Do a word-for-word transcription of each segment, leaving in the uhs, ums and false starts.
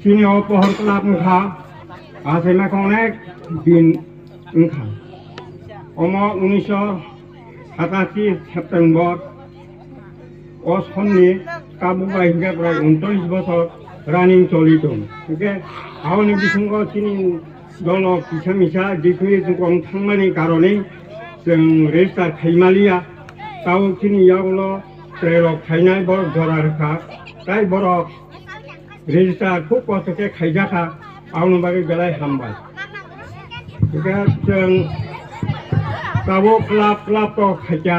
Chini o pohor club wngkha, achaima khe onek din wngkha. Omo unisho satashi September o sonni tabuk bai hinkhe prai untris bosor running choli tong. Hinkhe aboni bisingo chini dolo kisa misa dikni jukong thangmani karone chwng register khaimaliya. Tabuk chini yagulo chwrairok khainai borok jora rwkha. Tai borok register khub kosto khe khaijakha, aboni bagwi belai hambai. Hinkhe chwng tabuk club club to khaikha,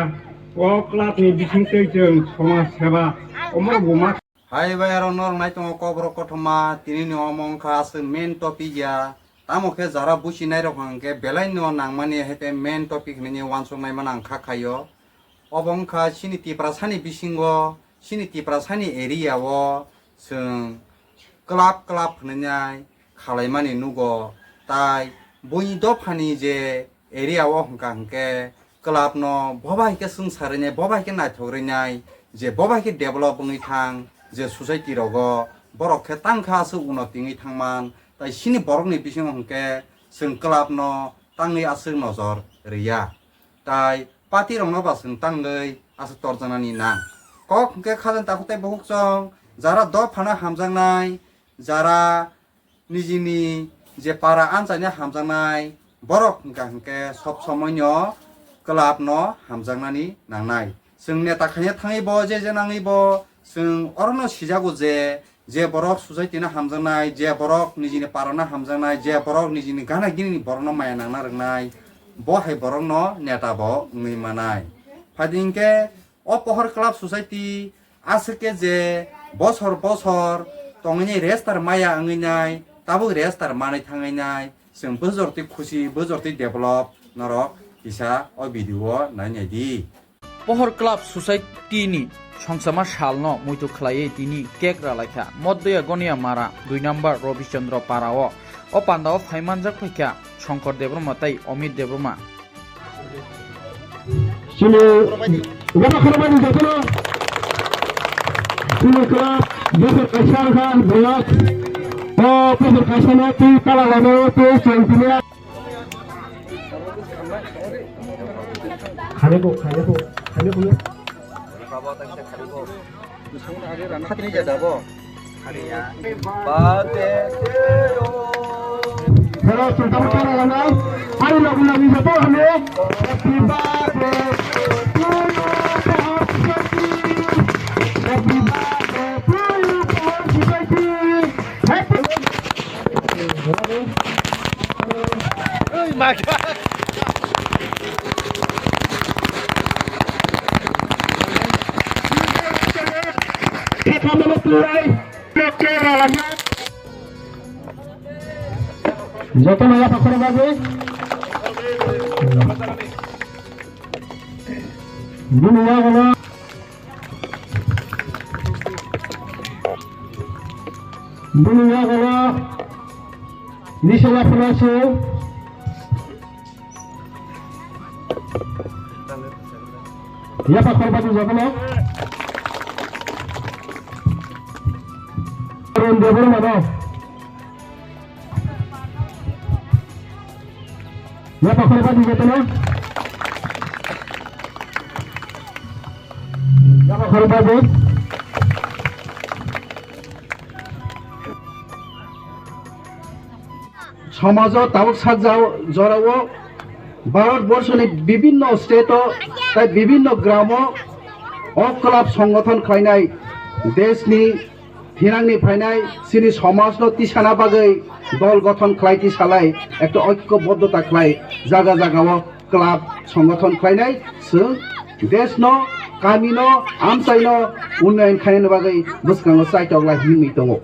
o club ni bisingtwi chwng somaj seba omo bo ma. Hai bai aro norok nai tongo kokrok kothoma, tini ni omo wngkha aswk main topic ya, tamo khe jara buchi nairok hwnkhe belai no nangmani, hai khe main topic hinwi wansuk naimano ang kha khaio. Obo wngkha chini Tiprasani bisingo, chini Tiprasani area o chwng club club hwnwi nai khalaimani nugo, tai buini dophani je area o hwnkha hwnkhe club no bobai khe swngsa rwnai, bobai khe naithok rwnai, je bobai khe develop wngwi thang, je society rogo borok khe tangkha aswk uno tingwi thangman, tai chini borokni bisingo hwnkhe chwng club no tangwi aswk nojor rwya. Tai party rokno ba chwng tangwi aswk torjaknani nang. Kok hwnkhe khajani takhuk tei bukhuk chwng jara dophano hamjaknai, jara nijini je para amchaino hamjaknai, borok hwnkha hwnkhe sob somoino club no hamjaknani nangnai. Chwng neta khaina thangwi bo, je je nangwi bo, chwng orono sijago je, je borok society no hamjaknai, je borok nijini para no hamjaknai, je borok nijini gana gini ni borok no maya nangna rwnai, bo hai borok no neta bo wngwi manai. Phai di hinkhe o pohor club society aswk khe je bosor bosor tongwi register maya wngwi nai, tabuk register manwi thangwi nai, chwng bujor twi khusi, bujor twi develop norok kisa o video o nai nai di. Pohor Club Society ni songchama salno muitu khlaiwi tini cake ralaikha Moddoya Gonia Mara dui number Robichandra Para o. O pandao phaimanjak phaikha Shankar Debbarma tei Amit Debbarma. Chini Rama Kharmani jotono chini club bosor kaisa wngkha block. O bosor kaisa no twi kala lama o twi chwng tini. Khani bo, khani bo, khani bo. Khatini jada bo. Hello, sultan kara lama. Ari lagu lagu jabo hame. Happy birthday to you, Pohor Society. Happy birthday to you, Pohor Society. Happy Joto maya pakoro babu. Bini yagono. Bini yagono. Nisela Pulasu. Yapa korba tu jotono. Ron Debbarma no. Yapa korba di jotono. Yapa korba di. Somajo tabuk sak jao-, jorao Bharat borshoni bibinno state o tai bibinno gramo o club songothon khlainai, deshni thinangni phainai chini somajno tisana bagwi dol gothon khlai tisalai, ekta oikko boddota khlai jaga jagao club songothon khlainai, chwng deshno, kamino, amchaino unnayon khainani bagwi bwskango chaitok lai hinwi tongo.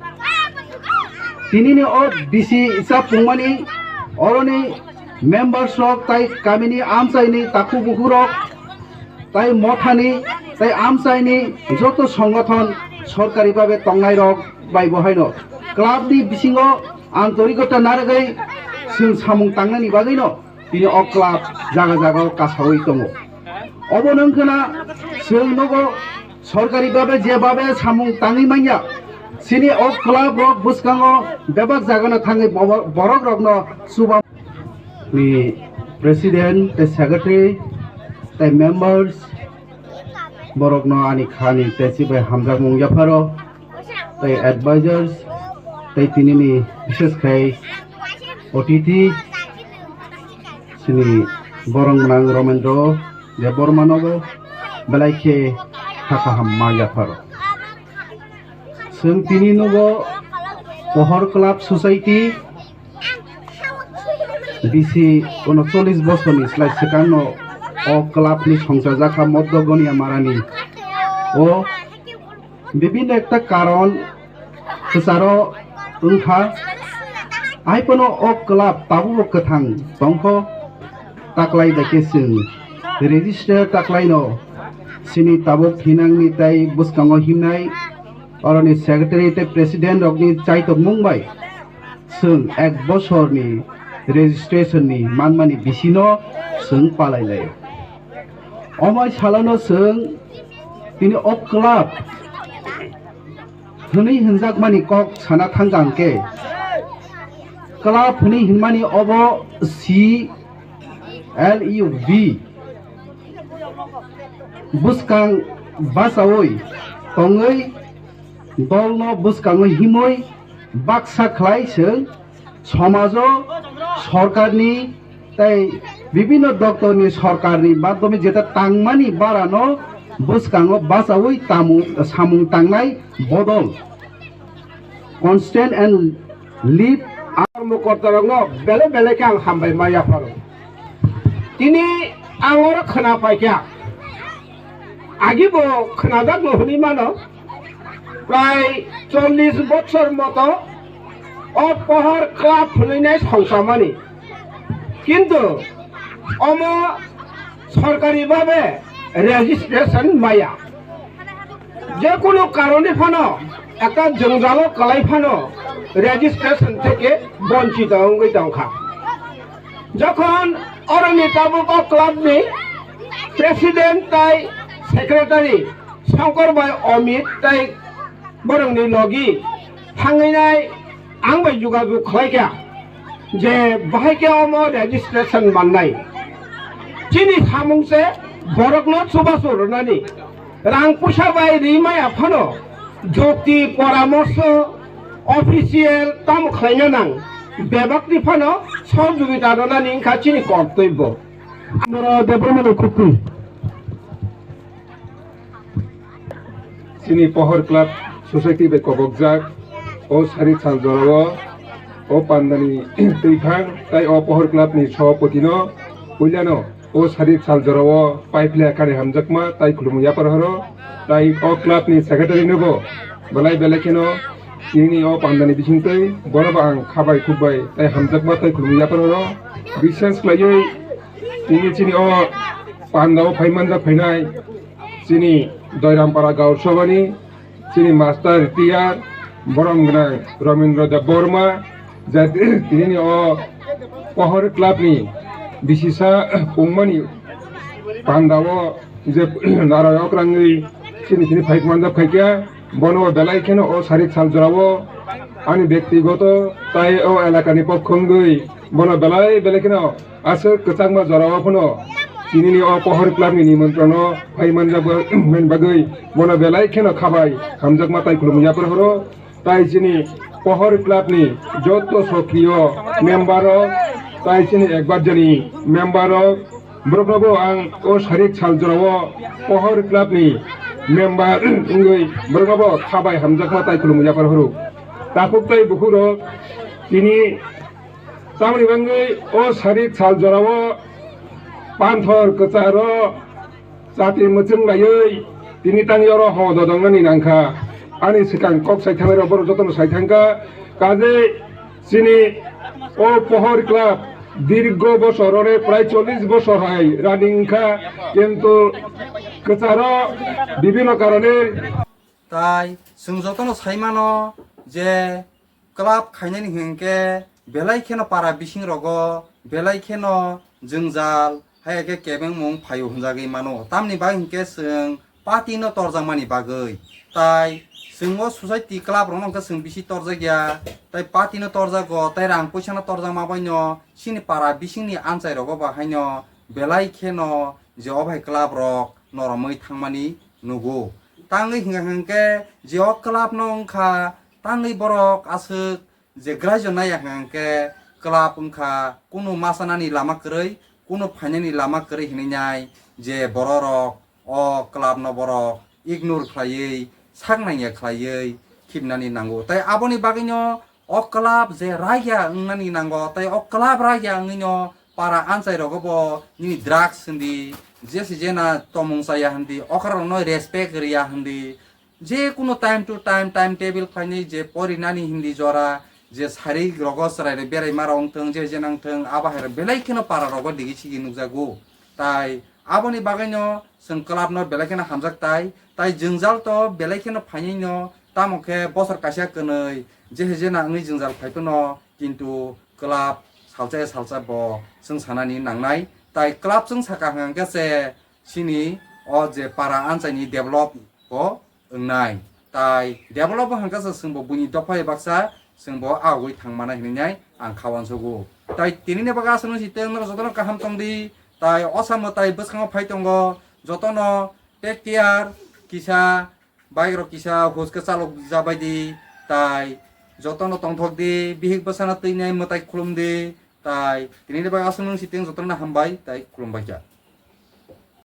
Tinini o bisi isa pungmani oroni members rok tai kamini amchaini takhuk bukhuk rok tai mothani tai amchaini joto songothon sorkari babe tongnai rok bai bo haino club ni bisingo antorikota narwgwi chwng samung tangnani bagwino tini o club jaga jaga o kasawi tongo. Obo nung khna chwng nogo sorkari babe je babe samung tangwi manya Chini o club rok bwskango bebak jagano thangwi bo-, borok rokno chuba ni president tei secretary tei members borokno ani khani tei chibai hamjakmung yapharo tei advisors tei tinini bishes khai otithi chini borong gwnang Romendro Debbarma nogo belai khe kha kaham ma yapharo. Chwng tini nugo Pohor Club Society bisi uno chollish bosorni slai swkangno o club ni songchajak kha Moddo Goniya Marani. O bibinno ekta karon kwcharo wngkha. Hai phano o club tabukbo kwthang tongkho. Taklai bai khe chwng register taklaino chini tabuk hinangni tei bwskango himnai oroni secretary tei president rokni chaitokmung bai chwng ek bosorni registration ni manmani bisino chwng palai laio. Omai salano chwng tini o club hwnwi hwnjakmani kok sana thangkha hwnkhe, club hwnwi hwnmani obo C L U B bwskang bachaui tongwi dolno bwskangwi himwi baksa khlai chwng somajo sorkarni tei bibinno doktorni sorkarni madhyome jeta tangmani barano bwskango bachaui tamung samung tangnai bodol constant and live. Kormokortarokno belai belai khe ang hambai ma yapharo. Tini ang oro khwna paikha, agibo khwnajak no hwnwi mano. Prai chollish bochor moto o Pohor Club hwnwi nai songsamani. Kintu omo sorkari babe registration maya. Je kunu karone phano ekta jwngjalo kwlai phano registration theke bonchito wngwi tongkha. Jokhon oroni tabuk o club ni president tai secretary Shankar bai Amit tai borokni logi thangwi nai ang bai jogajog khlai kha je bahai khe omo registration mannai. Chini samung se borokno chubachu rwnani rang puisa bai ri maya phano jukti poramorso official tamo khlaina nang bebakni phano sohojogita rwnani wngkha chini kortobbo. Boro Debbarmani khukti. Chini Pohor Club Society bai kobokjak o sari sal jorao o pandani twi thang tai o Pohor Club ni Sabhapati no puilano o sari sal jorao paiphle kari hamjakma tai khulumwi yapar horo tai o club ni secretary nobo belai belai kheno chini o pandani bisingtwi bono bo ang khabai khukbai tai hamjakma tai khulumwi yapar horo. Bishes khlaiwi tini chini o pandao phai manjak phainai chini Doirampara Gaon Sabhani chini master retired borom gwnang Romendra Debbarma, je tini o Pohor Club ni bisisa pungmani pandao je narayok rangwi chini chini phai manjak phaikha, bono belai kheno o sarik sal jorao ani bektigoto tai o elakani pokho wngwi bono belai belai kheno aswk kwchangma jorao phano tinini o Pohor Club ni nimontrono phai manjak ba-, mani bagwi bono belai kheno khabai hamjakma tai khulumwi yapar horo. Tai chini Pohor Club ni joto sokriyo member rok, tai chini Ekbar Jani member rok, borok no bo ang o sarik sal jorao Pohor Club ni member wngwi borok no bo khabai hamjakma tai khulumwi yapar horo. Takhuk tai bukhuk rok tini Tamoni bagwi o sarik sal jorao panthor kwcharo chati mwchwng laiwi tini tang yoro ho dodongnani nangkha. Ani swkang kok sai thangnai rok borok jotono sai thangkha. Kaje chini o Pohor Club dirgo bosor ore prai chollish bosor hai running wngkha, kintu kwcharo bibino karone Tai chwng jotono sai mano je club khainani hwnkhe belai kheno para bising rogo belai kheno jwngjal hai khe kebengmung phaio hwnjagwi mano. Tamni bagwi hwnkhe chwng party no torjakmani bagwi. Tai Chwng o society club rokno hwnkhe chwng bisi torjak ya, tai party no torjago, tai rang poisa no torjakma bai no chini para bisingni anchai rogo ba haino belai kheno je o bai club rok noromwi thangmani nugo. Tangwi hwnkha hwnkhe je o club no wngkha tangwi borok aswk je grajo naiya hwnkha hwnkhe club wngkha kunu machanani lama kwrwi, kunu phainani lama kwrwi hinwi nai je bororok o club no borok ignore khlaiwi sak nangya khlaiwi khibnani nango. Tai aboni bagwino o club je ragya wngnani nango, tai o club ragya wngwino para anchai rogo bo nini drugs hindi, jesi jena tomung chaya hindi, okra rokno respect riya hindi, je kuno time to time, time table khlainai je porinani hindi jora, je sari rogo chwrai rok berai mara wngthwng, je je nangthwng, abo hai rok belai kheno para rogo digi sigi nukjago. Tai aboni bagwino chwng club no belai kheno hamjak tai, tai jwngjal to belai kheno phainai no, tamo khe bosor kaisa kwnwi je je na wngwi jwngjal phai phano, kintu club salsa salsa bo chwng sanani nangnai. Tai club chwng saka hwnkha se chini o je para anchaini develop bo wngnai. Tai develop bo hwnkha se chwngbo buini dopha bai baksa chwngbo agwi thangmana hinwi nai ang kha uansugo. Tai tinini bagwi aswk nung si tei norok jotono kaham tongdi. Tai osa mwtai bwskango phai tongo, jotono take care, kisa bike rok kisa huske chalok jabai di. Tai jotono tongthok di, bihik bwsano twi nai mwtai khulum di. Tai tinini bagwi aswk nung si tei jotono hambai tai khulumbai kha.